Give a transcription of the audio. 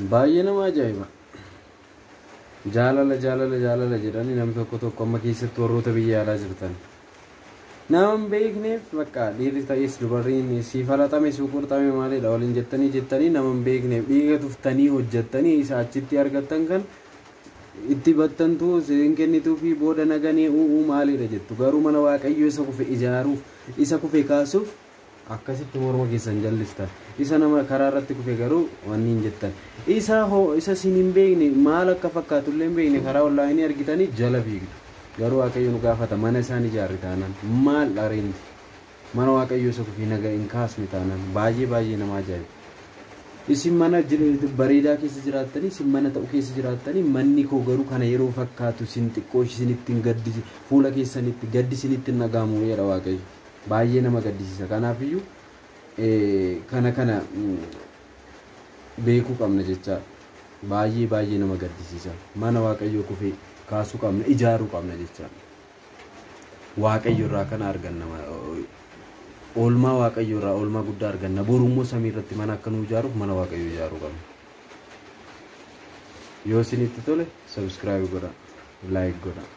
Baay'ee nama ajaa'iba. Jaalala jaalala jaalala jedhanii namni tokko tokko amma keessatti warroota biyya alaa jirtan. Nama hin beekneef bakka dhiirri ta'es dubarriin si falaxame si qurxame maalidha waliin jettanii jettanii nama hin beekneef dhiiga tuftanii hojjettanii isa achitti argattan kan itti battantu isin kennituu fi booda naganii u'uu maalidha jettu, garuu mana Waaqayyoo isa kufe ijaaruuf, isa kufe kaasuuf akkasitti morma keessan jallistan. Isa nama karaa irratti kufe garuu wanni hin jettan. Isa hoo isa isin hin beekne, maal akka fakkaatu illee hin beekne, karaa onlaayinii argitanii jala fiigdu. Garuu Waaqayyo nu gaafata. Mana isaan ijaarre taanaan maal dhareenti? Mana Waaqayyoo isa kufee naga hin kaasne taanaan baay'ee baay'ee nama ajaa'iba. Isin mana bareedaa keessa jiraattanii, isin mana ta'u keessa jiraattanii, manni koo garuu kana yeroo fakkaatu isin xiqqoo isinitti hin gaddisi, fuula keessanitti gaddi isinitti hin dhaga'amu jedha Waaqayyo. Baay'ee nama gaddisiisa. Kanaafiyyuu kana beekuu qabna jechaadha. Baay'ee baay'ee nama gaddisiisa. Mana Waaqayyoo kufee kaasuu qabna, ijaaruu qabna jechaadha. Waaqayyo irraa kana arganna. Oolmaa Waaqayyo irraa oolmaa guddaa arganna. Boru immoo samii irratti mana akka nu ijaaruuf mana Waaqayyo ijaaruu qabna. Yoo isinitti tole subscribe godhaa, like godhaa.